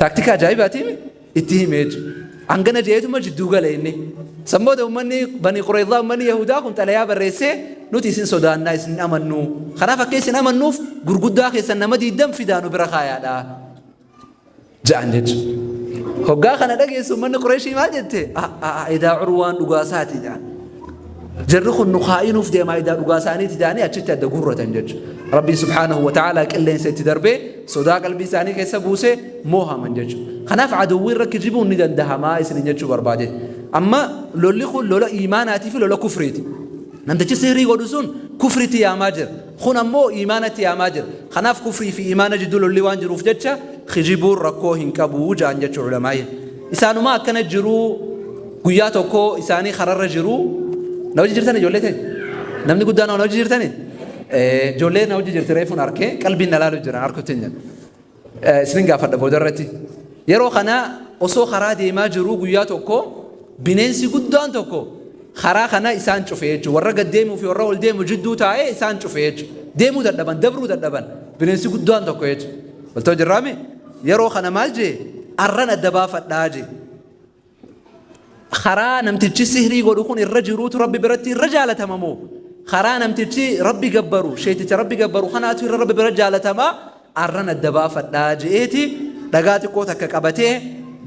Taaktika ajaa'ibaatii itti hime jechuudha. Hangana jeetuma jidduu gala inni. San booda uummanni Banii Qurayzaa, uummanni Yahudaa kun xalayaa barreessee, nuti isin sodaannaa, isin hin amannu. Kanaaf akka isin amannuuf gurguddaa keessan nama 20 fidaa nu bira kaayaadha ja'an jechuudha. Hoggaa kana dhageessu uummanni Qureeshii maal jette? Edaa Curwaan dhugaa isaati jedhan. Jarri kun nu kaa'inuuf deemaa, edaa dhugaa isaaniiti jedhanii achitti adda guurratan jechuudha. Rabbiin subhaanahu wa ta'aalaa qilleensa itti darbee sodaa qalbii isaanii keessa buusee moohaman jechuudha. Kanaaf aduwwii irra kijibuun ni dandahamaa isinin jechuu barbaade. Amma lolli kun lola iimaanaatii fi lola kufriiti. Namtichi sihrii godhu sun kufriitti yaamaa jira. Kun ammoo iimaanatti yaamaa jira. Kanaaf kufrii fi iimaana jidduu lolli waan jiruuf jecha kijibuun rakkoo hin qabu ja'an jechuudha ulamaa'iin. Isaanumaa akkana jiruu guyyaa tokko isaanii kararra jiruu. Na hojii jirtani ijoollee ta'e? Namni guddaan na hojii jirtani? Ijoollee na hojii jirti, reefuun arkee qalbiin na laalu jiran harkutti hin jedhu. Isinin gaafadha boodarratti. Yeroo kana osoo karaa deemaa jiruu guyyaa tokko bineensi guddaan tokko karaa kana isaan cufe jechuudha. Warra gad deemuu fi warra ol deemu jidduu taa'ee isaan cufe jechuudha. Deemuu dadhaban, dabruu dadhaban. Bineensi guddaan tokko jechuudha. Waltoo jirraami? Yeroo kana maal jee? Arran adda baafadhaa jee. Karaa namtichi sihrii godhu kun irra jiruutu Rabbi biratti irra jaalatama moo? Karaa namtichi Rabbi gabbaru, sheeticha Rabbi gabbaru kanaatu irra Rabbi bira jaalatama, arran adda baafadhaa je'eeti dhagaa xiqqoo takka qabatee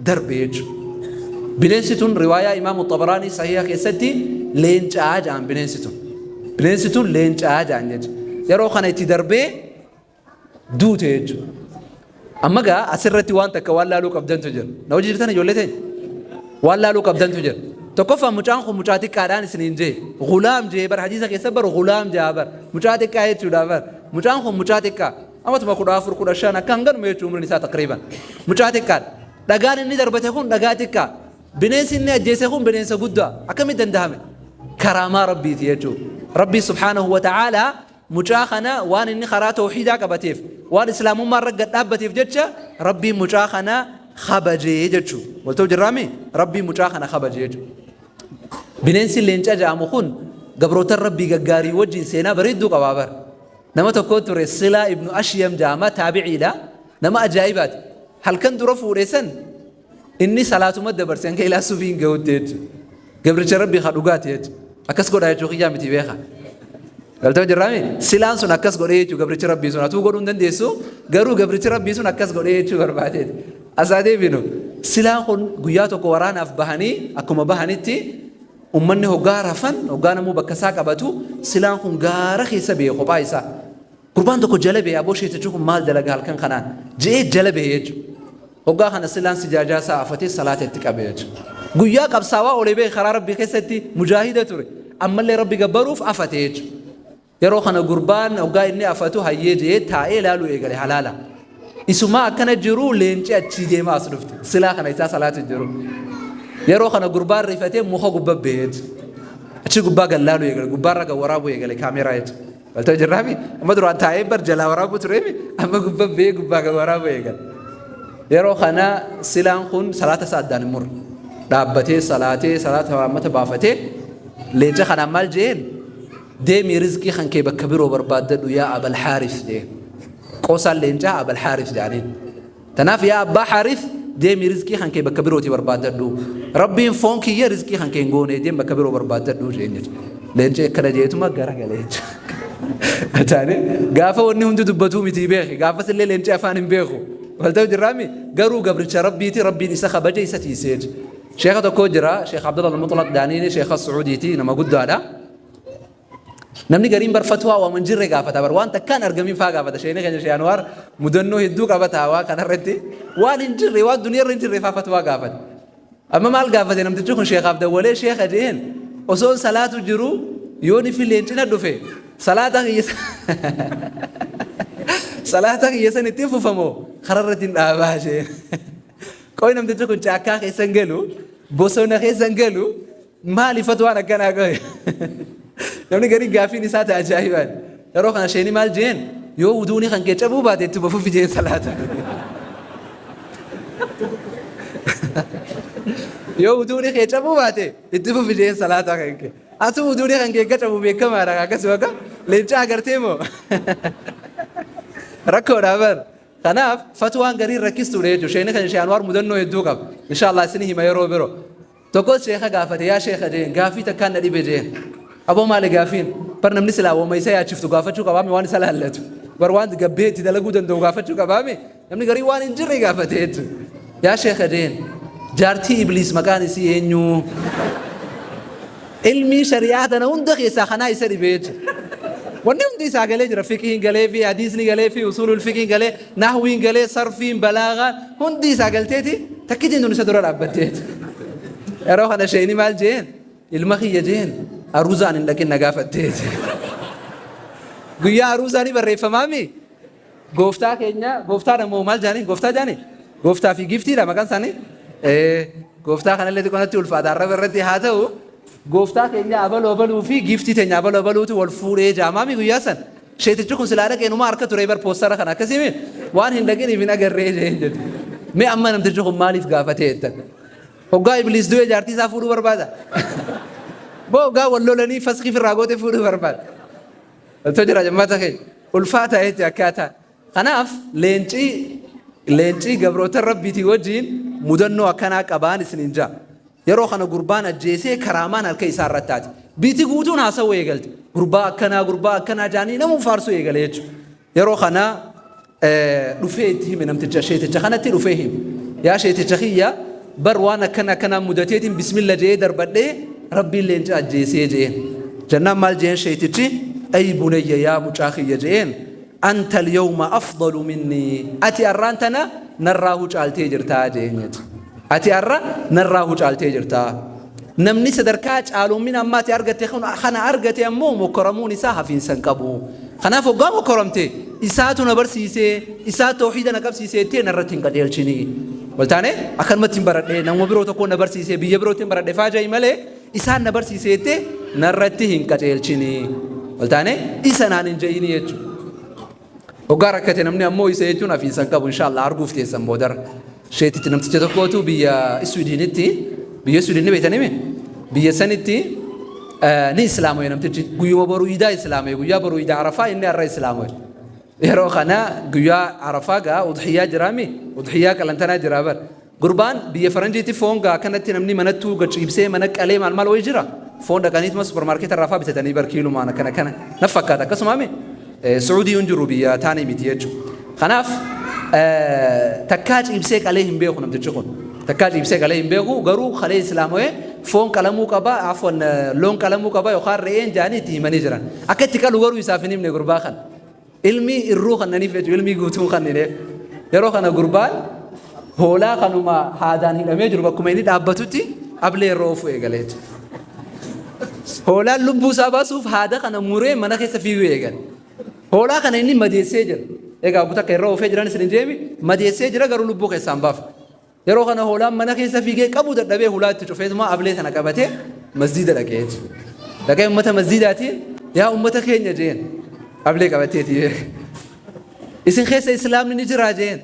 darbe jechuudha. Bineensi tun riwaayaa Imaamu Xabaraanii sahiha keessatti leencaa ja'an bineensi tun. Bineensi tun leencaa ja'an jechuudha. Yeroo kana itti darbee duute jechuudha. Amma gaa asirratti waan takka waan laaluu qabdantu jira. Na hojii jirtan ijoollee ta'e? Waan laaluu qabdantu jira. Tokkoffaa, mucaan kun mucaa xiqqaadhaan isiniin jee. Gulaam jee bar, hadiisa keessa bar gulaam jaa bar. Mucaa xiqqaa jechuudha bar. Mucaan kun mucaa xiqqaa. Amatuma 14, 15 akka hanganuma jechuun umriin isaa taqriiban. Mucaa xiqqaadha. Dhagaan inni darbate kun dhagaa xiqqaa. Bineensi inni ajjeese kun bineensa guddaa. Akkamitti danda'ame? Karaamaa Rabbiiti jechuudha. Rabbii subhaanahu wa ta'aalaa mucaa kana waan inni karaa tawhiidaa qabateef, waan islaamummaa irra gad dhaabbateef jecha Rabbiin mucaa kana kabajee jechuu. Walta'u jirraami? Rabbiin mucaa kana kabajee jechuu. Bineensi leenca jedhamu kun gabroota Rabbii gaggaarii wajjin seenaa bareedduu qabaa bara. Nama tokko ture, Silaa ibnu Ashyam jedhama, taabiciidha. Nama ajaa'ibaati. Halkan dura fuudhe san inni salaatuma dabarse hanga ilaa subiin gahutti jechuudha. Gabricha Rabbii ka dhugaati jechuudha. Akkas godhaa jechuu kiyyaa miti, beeka. Galtoo jirraami? Silaan sun akkas godhee jechuu, gabrichi Rabbii sun atuu godhuu hin dandeessu, garuu gabrichi Rabbii sun akkas godhee jechuu barbaadeeti. Asaa deebinu. Silaan kun guyyaa tokko waraanaaf bahanii, akkuma bahanitti ummanni hoggaa rafan, hoggaa namuu bakka isaa qabatu, silaan kun gaara keessa ba'e kophaa isaa. Gurbaan tokko jala ba'e, aboo sheetichi kun maal dalaga halkan kanaan je'ee jala ba'e jechuudha. Hoggaa kana silaan sijaajaa isaa afatee salaata itti qabe jechuudha. Guyyaa qabsaawaa olee ba'e, karaa Rabbii keessatti mujaahida ture. Ammallee Rabbi gabbaruuf afate jechuudha. Yeroo kana gurbaan hoggaa inni afatu hayyee je'ee taa'ee ilaaluu eegale halaala. Isumaa akkana jiru leenci achii deemaa as dhufte. Silaa kana isaa salaatu jiru. Yeroo kana gurbaan rifatee muka gubbaa ba'e jechuudha. Achi gubbaa gallaaluu eegale. Gubbaarra gad waraabuu eegale kaameeraa jechuudha. Waltoo jirraami? Amma duraan taa'ee bar jalaa waraabuu tureemi, amma gubbaa ba'ee gubbaa gad waraabuu eegale. Yeroo kana silaan kun salaata isaa addaan hin murre. Dhaabbatee salaatee salaata waammata baafatee leenca kanaan maal jeen? Deemii rizqii kan kee bakka biroo barbaaddadhu yaa Abal Haaris jeen. Qoosaan leencaa Abal Haaris jedhaniin. Tanaaf yaa abbaa Haaris, deemii rizqii kan kee bakka birootii barbaaddadhu. Rabbiin foon kiyya rizqii kan kee hin goone, deem bakka biroo barbaaddadhu jeen jechuudha. Leenci akkana jeetuma gara galee jechuudha. Taane gaafa wanni hundi dubbatuu miti beeki. Gaafas illee leenci afaan hin beeku. Walta'u jirraami, garuu gabricha Rabbiiti, Rabbiin isa kabaje, isa tiisee. Sheeka tokko jira, Sheekh Abdullah al-Mutlaq Daaniini, sheeka Sucuudiiti, nama guddaadha. Namni gariin bar fatwaa waan hin jirre gaafata bar, waan takkaan argamin faa gaafata. Sheekni keenya Sheekh Anwaar mudannoo hedduu qabata waa kanarratti, waan hin jirre, waan duniyaarra hin jirre faa fatwaa gaafata. Amma maal gaafate namtichi kun? Sheekaaf dawwalee, sheeka jeen, osoon salaatu jiru yoon ifi leencina dhufe salaata kiyya san ittiin fufamoo kararratti hin dhaabaa jeen. Qoy, namtichi kun caakkaa keessa hin galu, bosona keessa hin galu, maali fatwaan akkanaa qoy? Namni garii gaafiin isaa ta'a ajaa'ibaan. Yeroo kana sheeni maal jeen? Yoo wuduuni kan kee cabuu baate itti fufi jeen salaata. Yoo wuduuni kee cabuu baate itti fufi jeen salaata kan kee. Atu wuduuni kan kee akka cabu beekamaadha, akkasuma akka leencaa agartee moo rakkoodha bar. Kanaaf fatwaan gariin rakkistuudha jechuudha. Sheekni kan Sheekh Anwaar mudannoo hedduu qaba. Inshaallah isin hima yeroo biroo. Tokkos sheekha gaafate, yaa sheekha jeen, gaafii takkaan na dhibe jeen. Aboo maali gaafiin? Bar namni silaa wama isa yaachiftu gaafachuu qabaami, waan isa laallatu. Bar waan gabbee itti dalaguu danda'u gaafachuu qabaami. Namni garii waan hin jirre gaafate jechuudha. Yaa sheekha jeen, jaartii Ibliis maqaan isii eenyu? Ilmii shari'aa tana hunda keessaa kanaa isa dhibe jechuudha. Wanni hundi isaa galee jira. Fiqihiin galee fi hadiisni galee fi usuulul fiqihiin galee, nahwiin galee, sarfiin, balaagaan hundi isaa galteeti takkitiin tun isa dura dhaabbatteeti. Yeroo kana sheeyni maal jeen? Ilma kiyya jeen, aruuzaan hin dhaqin na gaafatteeti. Guyyaa aruuzaa ni barreeffamaami. Gooftaa keenya, gooftaadha moo maal jaanii? Gooftaa jaanii? Gooftaa fi giftiidha maqaan isaanii? Gooftaa kanallee xiqqoo natti ulfaata arraba irratti haa ta'u. Gooftaa keenya abaluu abaluu fi giftii teenya abaluu abaluutu wal fuudhee jaamaami guyyaa san. Sheetichi kun silaa dhaqee numa harka ture bar poostara kana akkasii waan hin dhaqiniif hin agarree jeen jedhu. Mee amma namtichi kun maaliif gaafatee jettan? Hoggaa Ibliis du'e jaartii isaa fuudhuu barbaada. Boo hoggaa wal lolanii faskii firraa goote fuudhuu barbaada. Otoo jira jemmaata keenya. Ulfaataa jechuudha akkaataa. Kanaaf leencii gabroota Rabbiitii wajjin mudannoo akkanaa qabaan isiniin jaa. Yeroo kana gurbaan ajjeesee karaamaan harka isaa irratti taate. Biiti guutuun haasawuu eegalte. Gurbaa akkanaa, gurbaa akkanaa jaanii namuu faarsuu eegale jechuudha. Yeroo kana dhufee itti hime namticha sheeticha kanatti dhufee hime. Yaa sheeticha kiyya, bar waan akkana akkanaa mudateetiin bismilla je'ee darbadhee Rabbiin leenca ajjeesee je'een. Jennaan maal je'een sheetichi? Ay bunayya, yaa mucaa kiyya je'een, anta al-yawma afdalu minni, ati arraan tana narraa caaltee jirtaa je'een jechuudha. Ati arra narraa caaltee jirtaa. Namni sadarkaa caaloommina ammaa ati argatte kana argate ammoo mokkoramuun isaa hafiinsa hin qabu. Kanaaf hoggaa mokkoramte isaatu na barsiisee, isaa toohiida na qabsiisee jettee narratti hin qajeelchini. Waltaane akkanumatti hin baradhee, nama biroo tokko na barsiisee, biyya birootti hin baradhe faaja'i malee isaan na barsiisee jettee narratti hin qajeelchini. Waltaane isa naan hin je'ini jechuudha. Hoggaa rakkate namni ammoo isa jechuun hafiinsa hin qabu, inshaallah arguuf teessan boodarra. Sheetitti namticha tokkootu biyya Iswiidinitti, biyya Iswiidin ni beektanii, biyya sanitti ni islaamoye namtichi, guyyuma boru iidaa islaamoye, guyyaa boru iidaa Arafaa inni har'a islaamoye. Yeroo kana guyyaa Arafaa gaa udhiyyaa jiraami, udhiyyaa qalantanaa jiraa bar. Gurbaan biyya faranjiitti foon gaa akkanatti namni manattuu gaciibsee mana qalee maal maal wayii jira. Foon dhaqaniituma supermarket irraa faa bitatanii bar kiilumaan akkana kana. Na fakkaata akkasumaami. Suudii hin jiru, biyya taanii miti jechuudha. Kanaaf takkaa ciibsee qalee hin beeku namtichi kun. Takkaa ciibsee qalee hin beeku, garuu kalee islaamo'ee foon qalamuu qaba, afwan, loon qalamuu qaba yookaan re'een jaanii itti himanii jiran. Akka itti qalu garuu isaaf hin himne gurbaa kana. Ilmi irruu kannaniif jechuudha, ilmi guutuun kannineef. Yeroo kana gurbaan hoolaa kanuma haadaan hidhamee jiru bakkuma inni dhaabbatutti ablee irra oofuu eegale jechuudha. Hoolaan lubbuu isaa baasuuf haada kana muree mana keessa fiiguu eegale. Hoolaa kana inni madeessee jira. Egaa guutuu akka irra oofee jiran isin hin deemi, madeessee jira, garuu lubbuu keessaan baafne. Yeroo kana hoolaan mana keessa fiigee qabu dadhabee hulaa itti cufeetuma ablee sana qabatee masjiida dhaqee jechuudha. Dhaqee uummata masjiidaatiin, yaa uummata keenya jeen, ablee qabateeti. Isin keessa islaamni ni jiraa jeen.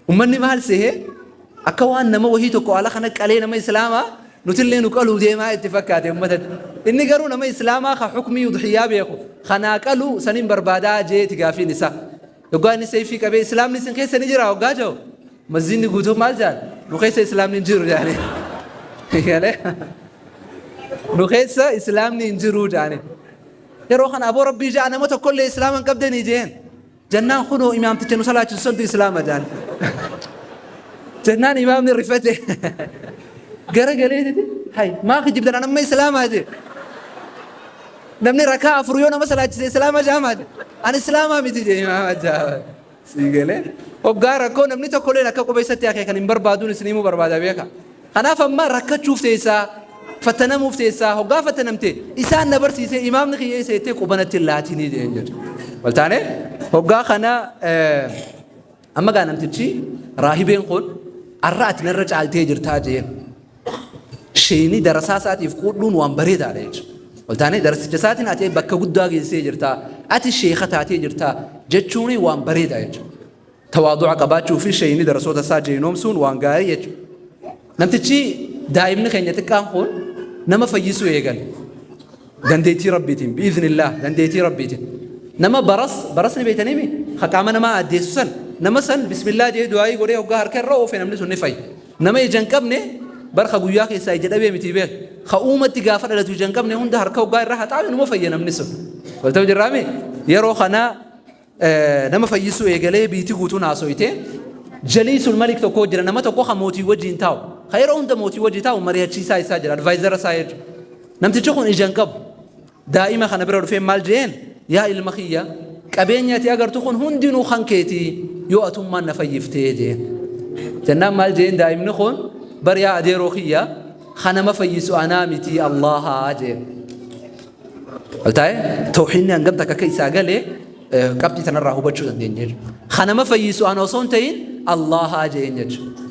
Uummanni maal sehee, akka waan nama wahii tokko ala kana qalee nama islaamaa nutillee nu qaluu deemaa itti fakkaate uummatatti. Inni garuu nama islaamaa ka hukmii udhiyyaa beeku kanaa qalu saniin barbaadaa jeeti gaafiin isaa. Hoggaa inni seeyfii qabee islaamni isin keessa ni jira hoggaa jiru, masjiidni guutuun maal jedhan? Nu keessa islaamni hin jiru jedhani. Galee nu keessa islaamni hin jiru jedhani. Yeroo kana aboo Rabbii ja'a, nama tokkollee islaama hin qabdanii jeen. Jennaan kunoo imaamticha nu salaachisu santu islaama jedhan. Jennaan imaamni rifate gara galeetiti, hay maa kijibdan, amma islaamaa jee. Namni rakaa 4 yoo nama salaachise islaama jaamaa jee. Ani islaamaa miti jee imaama jaama. Sii galee. Hoggaa rakkoo namni tokkolleen akka qubeessatti akeekan hin barbaaduun isin himuu barbaada beeka. Kanaaf amma rakkachuuf teessaa, fattanamuuf teessaa, hoggaa fattanamte isaan na barsiisee, imaamni kiyya isa jettee qubanatti hin laatinii jeen jedhu. Waltaane hoggaa kana amma gaa namtichi raahibeen kun arra ati narra caaltee jirtaa jeen. Sheeni darasaa isaatiif quudhuun waan bareedaadha jechuudha. Waltaane darasicha isaatiin ati bakka guddaa geessee jirtaa, ati sheeka taatee jirtaa jechuun waan bareedaa jechuudha. Tawaadu'a qabaachuu fi sheeyni darasoota isaa jeynoomsuun waan gaarii jechuudha. Namtichi daa'imni keenya xiqqaan kun nama fayyisuu eegale. Dandeettii Rabbiitiin, bi'iznillah, dandeettii Rabbiitiin. Nama baras, barasni beektanii mi? Ka qaama namaa addeessu san. Nama san bismillaa jee du'aayii godhee hoggaa harka irra oofe namni sun ni fayya. Nama ija hin qabne bar ka guyyaa keessaa ija dhabee miti beek. Ka uumatti gaafa dhalatu ija hin qabne hunda harka hoggaa irra haxaawe numa fayya namni sun. Walta'u jirraami? Yeroo kana nama fayyisuu eegalee biiti guutuun haasoyte. Jaliisul malik tokko jira, nama tokko ka mootii wajjiin taa'u. Ka yeroo hunda mootii wajji taa'u, mari'achiisaa isaa jira, advisor isaa jechuudha. Namtichi kun ija hin qabu. Daa'ima kana bira dhufee maal jeen? Yaa ilma kiyya, qabeenya ati agartu kun hundinuu kan keetii yoo atummaan na fayyiftee jeen. Jennaan maal jeen daa'imni kun? Bar yaa adeeroo kiyya, kan nama fayyisu anaa miti, Allahaa jeen. Waltaa'e tawxiidni hangam takka akka isaa galee qabxii tanarraa hubachuu dandeenya jechuudha. Kan nama fayyisu ana osoo hin ta'in Allahaa jeen jechuudha.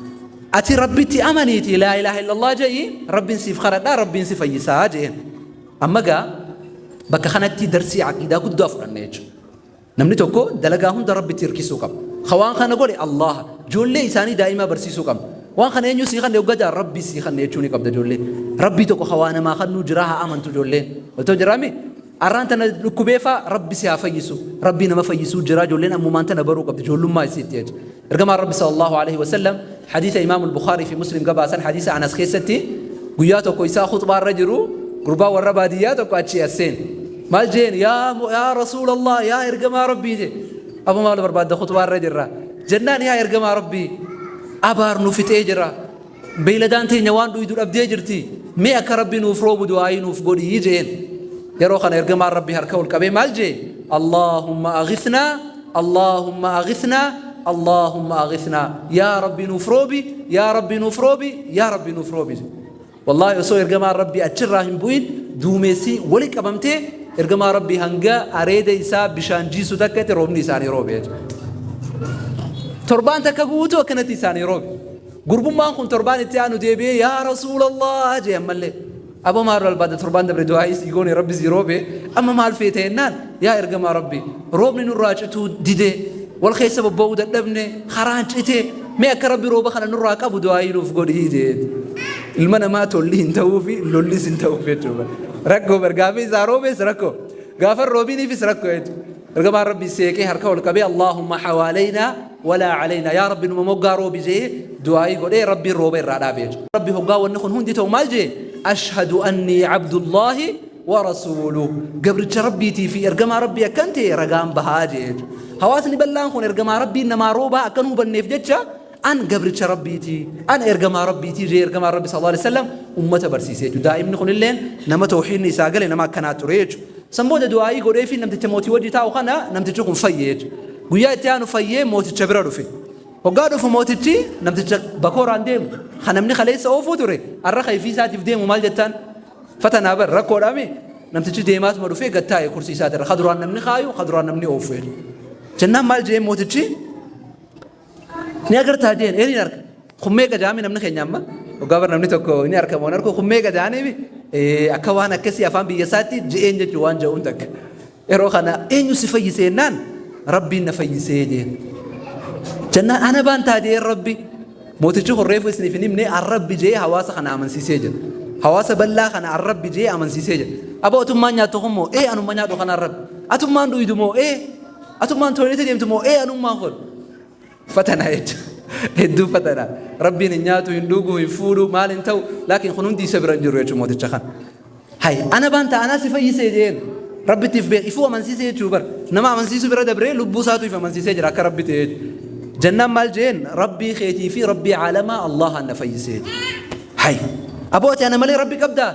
Ati Rabbitti amaniiti laa ilaaha illallah je'i, Rabbiin siif kadhadhaa, Rabbiin si fayyisaa jeen. Amma gaa bakka kanatti darsii aqiidaa guddaa fudhanne jechuudha. Namni tokko dalagaa hunda Rabbitti hirkisuu qaba. Ka waan kana godhe Allaha. Ijoollee isaanii daa'imaa barsiisuu qabna. Waan kana eenyu sii kanne hoggaa jedhan, Rabbii sii kanne jechuu ni qabda ijoollee. Rabbii tokko ka waa namaa kannuu jiraa haa amantu ijoolleen. Waltoo jiraami? Arraan tana dhukkubeefaa Rabbi si haa fayyisu. Rabbii nama fayyisuu jira, ijoolleen ammumaan tana baruu qabdi ijoollummaa isiitti jechuudha. Ergamaan Rabbi sallallahu alaihi wasallam hadiisa Imaam Bukhaarii fi Muslim gabaasan, hadiisa Anas keessatti, guyyaa tokko isaa khutbaa irra jiru gurbaa warra baadiyyaa tokko achii as seene. Maal jeen? Yaa Rasuulallah, yaa ergamaa Rabbii jee. Abu, maal barbaadda? Khutbaa irra jirra. Jennaan, yaa ergamaa Rabbii, abaar nu fixee jira. Beeyladaan teenya waan dhuydu dhabdee jirti. Mee akka Rabbi nuuf roobu du'aayii nuuf godhii jeen. Yeroo kana ergamaan Rabbi harka ol qabee maal jee? Allahumma aghisnaa, Allahumma aghisnaa, Allahumma aghisnaa. Yaa Rabbi nuuf roobi, yaa Rabbi nuuf roobi, yaa Rabbi nuuf roobi. Wallaahi osoo ergamaan Rabbi achirraa hin bu'in duumessi wali qabamtee ergamaa Rabbi hanga areeda isaa bishaan jiisu takkatti roobni isaanii roobe jechuudha. Torbaan takka guutuu akkanatti isaanii roobe. Gurbummaan kun torbaan itti aanu deebi'ee yaa Rasuulallah jee ammallee. Aboo, maal barbaadda? Torbaan dabre du'aa sii goone, Rabbi sii roobe, amma maal feete jennaan, yaa ergamaa Rabbi, roobni nurraa cituu didee, wal keessa bobba'uu dadhabne, karaan citee, mee akka Rabbi rooba kana nurraa qabu du'aayii nuuf godhii jee. Ilma namaa tolli hin ta'uufi lollis hin ta'uuf jechuudha. Rakkoo bar, gaafa isaa roobees rakkoo, gaafa roobiniifis rakkoo jechuudha. Ergamaan Rabbi seeqee harka ol qabee Allahumma hawaalaynaa walaa alaynaa, yaa Rabbi numa moggaa roobi jee du'aayii godhee Rabbiin rooba irraa dhaabe jechuudha. Rabbi hoggaa wanni kun hundi ta'u maal jee? Ashhadu annii abdullaahi wa rasuuluh, gabricha Rabbiitii fi ergamaa Rabbii akkan ta'e ragaan bahaa jee jechuudha. Hawaasni bal'aan kun ergamaa Rabbiin namaa roobaa akkan hubanneef jecha an gabricha Rabbiitii, an ergamaa Rabbiitii jee ergamaa Rabbi sallallahu alaihi wasallam ummata barsiise jechuudha. Daa'imni kunilleen nama tawxiidni isaa gale, nama akkanaa ture jechuudha. San booda du'aayii godhee fi namticha mootii wajji taa'u kana namtichi kun fayye jechuudha. Guyyaa itti aanu fayyee mooticha bira dhufe. Hoggaa dhufu mootichi namticha bakooraan deemu kan namni kaleessa oofuu ture har'a kayfii isaatiif deemu maal jettaan? Fatanaa bar, rakkoodhaami. Namtichi deemaatuma dhufee gad taa'e kursii isaatirra. Ka duraan namni kaayu, ka duraan namni oofu jedhu. Jennaan maal jeen mootichi? Ni agartaa jeen, ee ni arga. Kun meeqa jaami namni keenya amma? Hoggaa bar namni tokko ni argama waan argu kun meeqa jaaniimi? Akka waan akkasii afaan biyya isaatti je'een jechuun waan je'uun takka. Yeroo kana eenyu si fayyisee jennaan, Rabbiin na fayyisee jeen. Jennaan ana baan taatee Rabbi. Mootichi kun reefu isiniif hin himne, Rabbi jee hawaasa kana amansiisee jira. Hawaasa bal'aa kana Rabbi jee amansiisee jira. Aboo, atummaan nyaattu kun moo? Ee, anumma nyaadhu kanaan Rabbi. Atummaan dhuydu moo? Ee. Atummaan toilet deemtu moo? Ee, anummaan kun. Fatanaa jechuudha. Hedduu fatanaa. Rabbiin hin nyaatu, hin dhugu, hin fuudhu, maal hin ta'u. Laakiin kun hundi isa bira hin jiru jechuudha mooticha kana. Hay, ana baanta anaa si fayyisee jeen. Rabbittiif beek ifuu amansiisee jechuu bar. Nama amansiisuu bira dabree lubbuu isaatu if amansiisee jira akka Rabbi ta'e. Jennaan maal jeen? Rabbii keetii fi Rabbii caalamaa Allahaan na fayyisee. Hay, aboo, ati ana malee Rabbi qabdaa?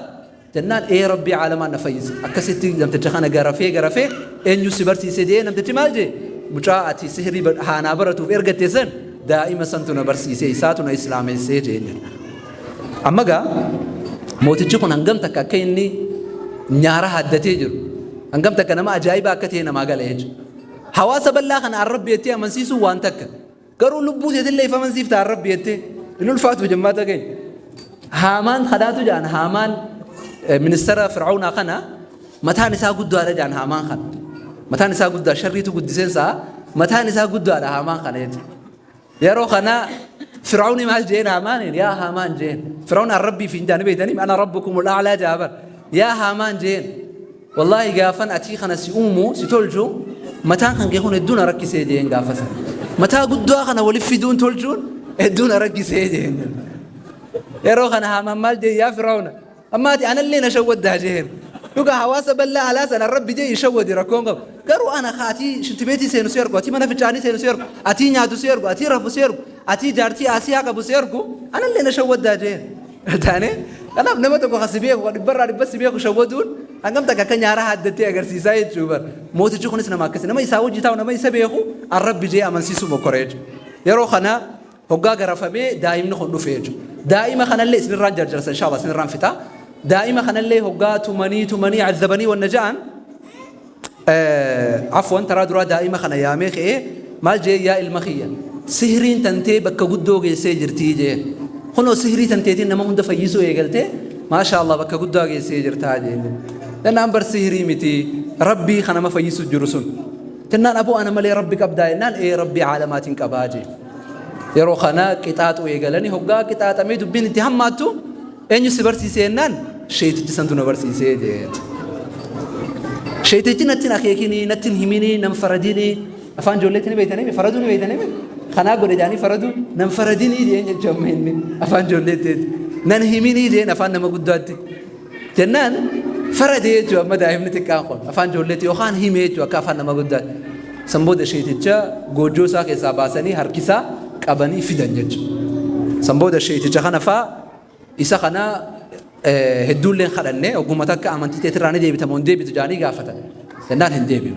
Jennaan, ee, Rabbii caalamaa na fayyise. Akkasitti namticha kana garafee garafee eenyu si barsiise jee. Namtichi maal jee? Mucaa ati sihirii haanaa baratuuf ergatte san, daa'ima santu na barsiise, isaatu na islaamessee jeen. Amma gaa mootichi kun hangam takka akka inni nyaara haaddatee jiru, hangam takka nama ajaa'ibaa akka ta'e namaa gala jechuudha. Hawaasa bal'aa kana arrabbi jettee amansiisuun waan takka. Garuu lubbuu teetillee if amansiifta arrabbi jettee hin ulfaatu jemmaata keenya. Haamaan kanaatu jedhan, Haamaan ministeera Fir'aawnaa kana mataan isaa guddaadha jedhan Haamaan kana. Mataan isaa guddaa, sharriitu guddiseen isaa, mataan isaa guddaadha Haamaan kana jechuudha. Yeroo kana Fir'aawni maal jeen Haamaaniin? Yaa Haamaan jeen. Fir'aawni arrabbii fi hin jaani beeytanii, ana rabbukumul a'laa jaabar. Yaa Haamaan jeen. Wallaahi gaafan atii kana si uumu, si tolchu, mataan kan kee kun hedduu na rakkisee jeen gaafa sana. Mataa guddaa kana waliif fiduun tolchuun hedduu na rakkisee jeen. Yeroo kana Haamaan maal jee yaa Firaawna amma ati anallee na shawwaddaa jeen. Dhugaa hawaasa bal'aa alaa sana rabbi jee hin shawwadi rakkoon qabu. Garuu ana atii shintibeetii seenu si argu, atii mana fincaanii seenu si argu, atii nyaatu si argu, atii rafu si argu, atii jaartii Asiyaa qabu si argu, anallee na shawwaddaa jeen. Taane kanaaf nama tokko kan si beeku kan dhibbarraa dhibba si beeku shawwaduun hangam takka akka nyaara haaddattee agarsiisaa jechuu bar. Mootichi kunis nama akkasii nama isaa wajji taa'u nama isa beeku arrabbi jee amansiisuu mokkora jechuudha. Yeroo kana hoggaa garafamee daa'imni kun dhufe jechuudha. Daa'ima kanallee isinirraan jarjarsa inshallah isinirraan fixa. Daa'ima kanallee hoggaa tumanii tumanii azzabanii wanna ja'an Afwan taraa duraa daa'ima kana yaamee ka'ee maal jee yaa ilma kiyya sihriin tantee bakka guddoo geessee jirtii jeen. Kunoo sihrii tanteetiin nama hunda fayyisuu eegaltee maashaa Allah bakka guddaa geessee jirtaa jeen. Jennaan bar sihrii miti rabbii kan nama fayyisuu jiru sun. Jennaan aboo ana malee rabbi qabdaa jennaan ee rabbii aalamaatiin qabaa jeen. Yeroo kana qixaaxuu eegalanii hoggaa qixaaxamee dubbiin itti hammaattu Eenyu si barsiise jennaan sheeytichi santu na barsiisee jee. Sheeytichi natti hin akeekinii, natti hin himinii, nan faradinii. Afaan ijoolleetti ni beeytanii faraduu ni beeytanii kanaa godhe jedhanii faraduu nan faradinii jeen jechuun amma inni afaan ijoolleetti nan himinii jeen afaan nama guddaatti. Jennaan faradee jechuun amma daa'imni xiqqaan kun afaan ijoolleetti yookaan himee jechuun akka afaan nama guddaatti. San booda sheeyticha goojjoo isaa keessaa baasanii harkisaa qabanii fidan jechuudha. San booda sheeyticha kana faa Isa kana hedduulleen kadhanne ogguma takka amantii teetirraa ni deebita moo hin deebitu jedhanii gaafatan. Jennaan hin deebi'u.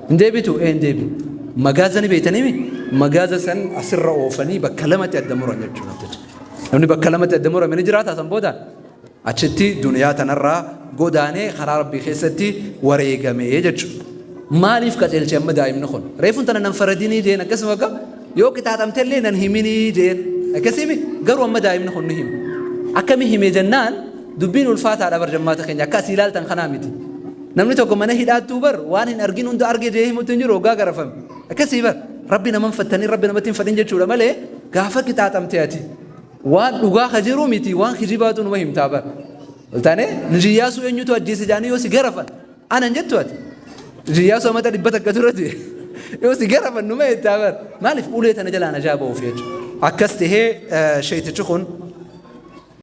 Hin deebitu? Ee hin deebi'u. Magaaza ni beeytanii magaaza san asirra oofanii bakka lamatti adda muran jechuudha. Namni bakka lamatti adda murame ni jiraata san booda achitti duniyaa tanarraa godaanee karaa rabbii keessatti wareegame jechuudha. Maaliif qajeelche amma daa'imni kun? Reefuun tana nan faradinii jeen akkasuma akka Yoo qixaaxamtellee nan himinii jeen. Akkasiimi garuu amma daa'imni kun ni hima. Akkami hime jennaan dubbiin ulfaataadha bar jammaata keenya akka asii ilaaltan kanaa miti. Namni tokko mana hidhaattuu bar waan hin argin hunda arge jee himutti hin jiru hoggaa garafame. Akkasii bar rabbi naman fattanii rabbi namatti hin fadhin jechuudha malee gaafa qixaaxamte ati waan dhugaa ka jiru miti waan kijibaatu numa himtaa bar. Oltaane Lij Iyyaasuu eenyutu ajjeese jedhanii yoo si garafan Ana hin jettu ati. Iyyaasuu amata 100 dura du'e. Yoo si garafan numa jettaa bar. Maaliif ulee tana jalaa najaa ba'uuf jechuudha. Akkas tahee sheeytichi kun